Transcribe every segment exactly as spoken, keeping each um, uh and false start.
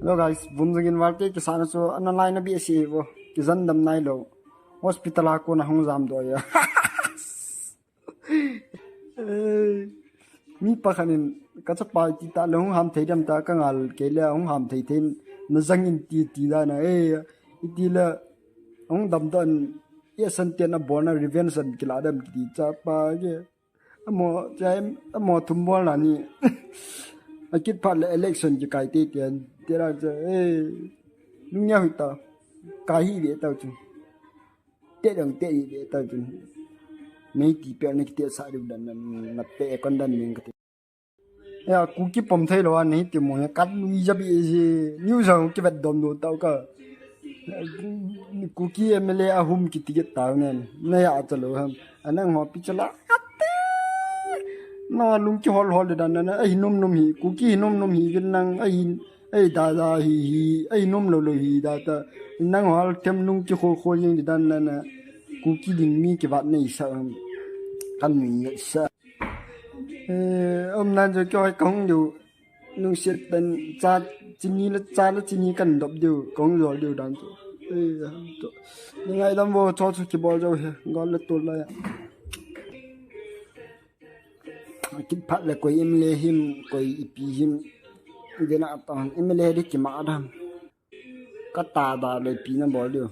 Hello guys, vum jangin valte kisana chu ana laina bi si vo. Kijan dam nailou. Hospital a kona hung jam doh a. Mi pakhat in ka chapa iti ta le hung ham thei dem ta ka ngal kei le hung ham thei thei na jangin ti ti da na e iti le hung dam doh in e san tian a bol na revenge an kila dem kiti chapa ke. Amo, chai, amo thum bol na ni. Akit phat le election kikai te tian. Tera cha, eh, nung ya hita. Ka hi ve tau chu. Te dang te hi ve tau chu. Nei ti pe na kite sa du dan na, na pe kon dan ning kate. Ya, Kuki pom thei lo a nei ti mo ya, kat lui ja bi ji. News a ki vet dom do tau ka. Kuki M L A ahum kiti ke tau nen. Na ya cha lo ham. Anang ho pi cha la. Ate. Na lung kihol hol dan na. Ai nom nom hi. Kuki hi nom nom hi vin nang. Ai, ai da da hi hi. Ai nom lo lo hi da ta. Nang hol them lung kihol hol jing dan na na. Kuki ding mi kivat nei sa ham. Kan mi sa. Eh, um nan jo kyo hai kong diu. Nung siat pen cha chini le cha le chini kan dop diu. Kong jol diu dan chu. Eh, to. Ni ngai dam vo cho chu kibol jo he. Gol le tul la ya. Kit phat le koi M L A him, koi ipi him. Dena ta M L A di kima dam. Ka ta da le pi na bol diu.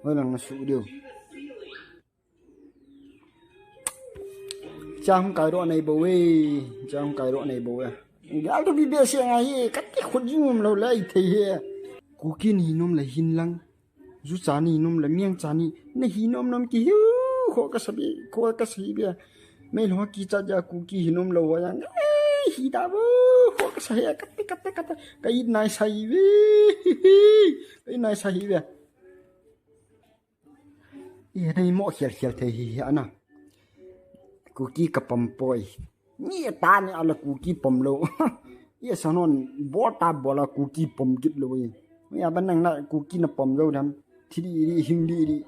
Hoi nang na su diu. Cha hung kai ro nei bo we. Cha hung kai ro nei bo we. Gal to bi be se ngai he. Ka ti khut jum lo lai thei he. Kuki ni nom le hin lang. Ju cha ni nom le miang cha ni. Na hi nom nom ki hiu. Kho ka sa bi, kho ka sa hi bi. Mei lo ki cha ja Kuki hi nom lo wa yang. Ai, hi da bo. Kho ka sa he. Ka te, ka te, ka te. Ka it nai sa hi we. Ka it nai sa hi we. I nei mo khial khial thei hi hi ana. Kuki ka pom poi. Ni ta ni ala Kuki pom lo. I sa non bol ta bol a Kuki pom kit lo i. Ya ban nang na Kuki na pom lo dam. Thi di di hing di di.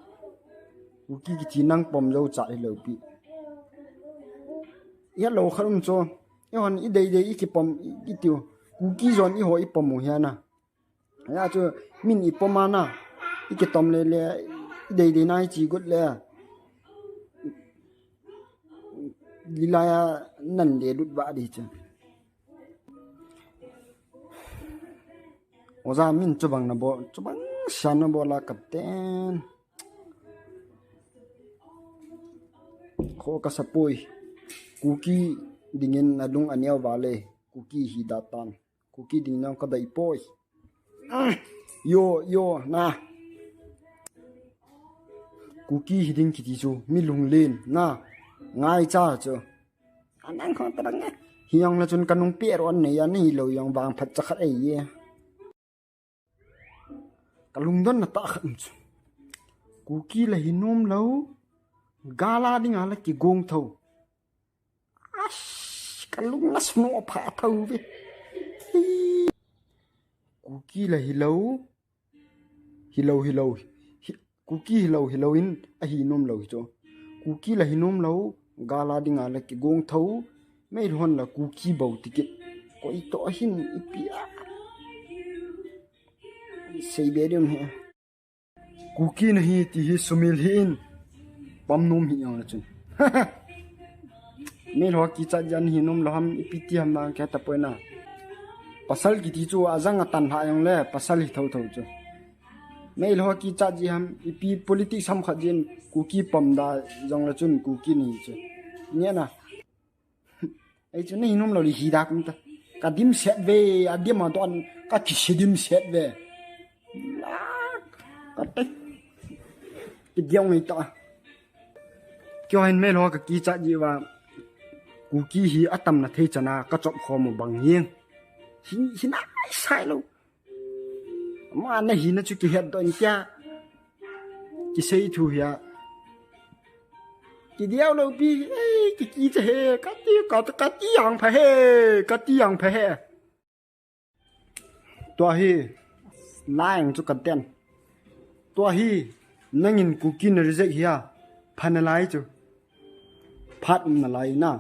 Kuki ki thi nang pom lo cha i lo pi. Ya lo kha um cho. I hon i dei dei i ki pom i tiu. Kuki jon i ho i pom u hi ana. Ya chu min i pom ana, i kitom le le, i dei dei na i chi got le. Lilaya nan le lut ba di chu. Oja min chubang na bol, chubang sian na bol a captain. Kho ka sa poi. Kuki dingin na lung a neo vale. Kuki hi da tan. Kuki ding nang ka dai poi. Yo, yo, na. Kuki hi ding kiti chu, mi lunglen, na. Ngai cha chu. Anang khon ta dang. Hi yong la chun ka nung pe ro an nei ya nei lo yong bang phat cha khat ei ye. Ka lungdon na ta khat um chu. Kuki la hi nom lo. Gala ding a la ki gong tho. Ash, ka lung na sno pha tho ve. Kuki la hi lo. Hi lo, hi lo. Hi, Kuki hi lo, hi lo in a hi nom lo hi chu. Kuki la hi nom lo. Gala ding a la ki gong tho. Mei hon la Kuki bou tikit. Koi to hin ipi a. Sei be diam he. Kuki na hi ti hi sumil hi in. Pam nom hi yang la chun. Mei lo ki cha jan hi nom lo ham ipi ti ham mang ka ta poi na. Pasal kiti chu a jang a tan ha yang le pasal hi tho tho chu. Mei lo ki cha ji ham ipi politics ham khat jin Kuki pom da jong la chun Kuki ni chu. Nia na. Ei chu nei nom lo li hi da kum ta. Ka dim set ve, a dim a don, ka ki si dim set ve. La, ka te. Ki diang nei ta. Kyo hin mei lo ka ki cha ji wa. Kuki hi a tam na thei chana ka chop kho mo bang hi. Hi, hi na sai lo. Ma na hi na chu ki het don kya. Ki sei thu hia. Ki diau lo pi, ei, ki ki che he, ka ti, ka, ka ti yang pha he, ka ti yang pha he. Tua hi, la yang chu ka ten. Tua hi, nangin Kuki na reject hia, pha na lai chu. Phat na lai na,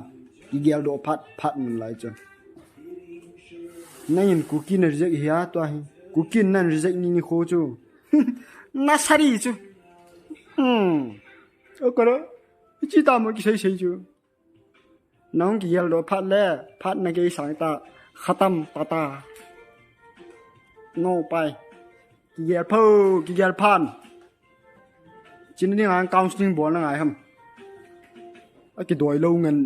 ki gel do phat, phat na lai chu. Nangin Kuki na reject hia tua hi. Kuki nan reject ni ni kho chu. Na sari chu. Hmm. O kara. Chi ta mo ki sei sei chu. Nang kigel doh phat le, phat na kei sang ta, khatam tata. No pai. Kigel pho, kigel phan. Chini ding ang counseling bol na ngai ham. A kidoi lou ngen.